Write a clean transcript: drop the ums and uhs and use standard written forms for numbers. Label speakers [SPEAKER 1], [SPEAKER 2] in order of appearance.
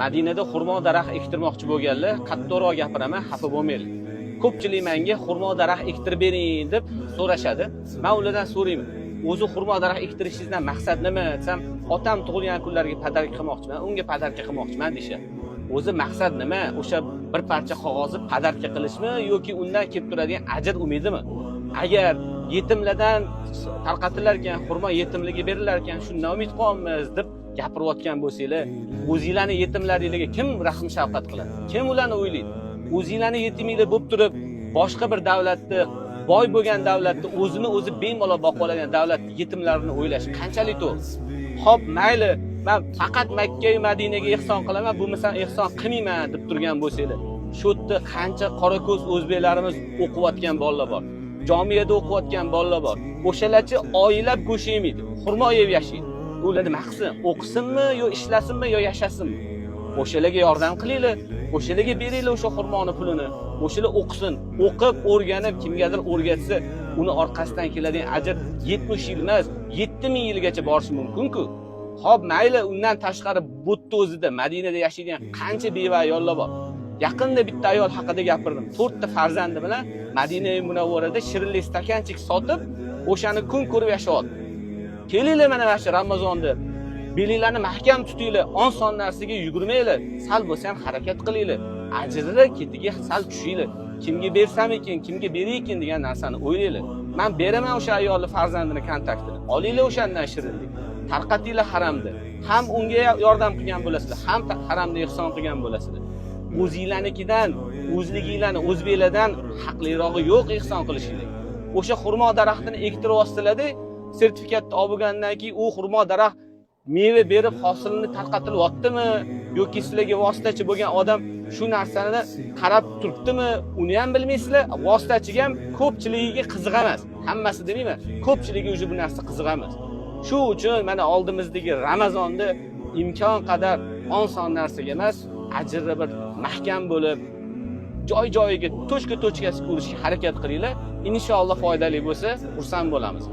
[SPEAKER 1] Madinada xurmo daraxt ektirmoqchi bo'lganlar, qattiqroq gapiraman, xafa bo'lmanglar. Ko'pchilik menga xurmo daraxt ektirib bering deb so'rashadi. Men ulardan so'rayman. O'zi xurmo daraxt ektirishingizdan maqsad nima desam, otam tug'ilgan kunlariga подарка qilmoqchiman, unga подарка qilmoqchiman deyishadi. O'zi maqsad nima? O'sha bir parcha qog'ozni подарка qilishmi yoki undan kelib turadigan ajr umidimi? Agar yetimlardan tarqatilar ekan, xurmo yetimligi berilar ekan, shundan umid qilyapmiz deb gapirayotgan bo'lsanglar, o'zinglarni yetimlaringlarga kim rahm shafqat qiladi? Kim ularni o'ylaydi? O'zinglarni yetiminglar bo'lib turib, boshqa bir davlatni, boy bo'lgan davlatni, o'zini o'zi bemalol boqib oladigan davlatni yetimlarini o'ylash qanchalik to'g'ri? Xo'p, mayli, men faqat Makka va Madinaga ehson qilaman, bo'lmasam ehson qilmayman deb turgan bo'lsanglar, shu yerda qancha qorako'z o'zbeklarimiz o'qiyotgan bolalar bor. Jomiyada o'qiyotgan bolalar bor. O'shalarchi oylab go'sht yemaydi, xurmo yeb yashaydi. Ular nima qilsin? O'qisinmi yo ishlasinmi yo yashasinmi? O'shalarga yordam qilinglar, o'shalarga beringlar o'sha xurmoni pulini. O'shalar o'qisin, o'qib, o'rganib, kimgadir o'rgatsa, uni orqasidan keladigan ajr 70 yil emas, 7000 yilgacha borishi mumkin-ku. Xo'p, mayli, undan tashqari bu yerda o'zida Madinada yashaydigan qancha beva ayollar bor. Yaqinda bitta ayol haqida gapirdim. 4 ta farzandi bilan Madina Munavvarada shirinlik стаканчик sotib, o'shani kun ko'rib yashayapti. Kelinglar mana shu Ramazonda belinglarni mahkam tutinglar, oson narsaga yugurmanglar, sal bo'lsa ham harakat qilinglar. Ajrini ketiga sal tushinglar. Kimga bersam ekan, kimga beray ekan degan narsani o'ylanglar. Men beraman o'sha ayolni farzandini kontaktini. Olinglar o'shandan shirinlik. Tarqatinglar haramda. Ham unga yordam qilgan bo'lasizlar, ham haramda ehson qilgan bo'lasizlar. O'zinglarnikidan, o'zliginglarni o'zbeklardan haqlirog'i yo'q ehson qilishinglar. O'sha xurmo daraxtini ektiryapsizlarda, sertifikatni olib bo'lgandan keyin u xurmo daraxt meva berib hosilini tarqatilyaptimi yoki sizlarga vositachi bo'lgan odam shu narsani qarab turibdimi, uni ham bilmaysizlar. Vositachiga ham ko'pchiligiga qiziq emas, hammasi demayman, ko'pchiligi уже bu narsa qiziq emas. Shu uchun mana oldimizdagi Ramazonda imkon qadar oson narsaga emas, ajrni bir mahkam bo'lib joy joyiga точка точка siga urishga harakat qilinglar. Inshaalloh foydali bo'lsa, xursand bo'lamiz.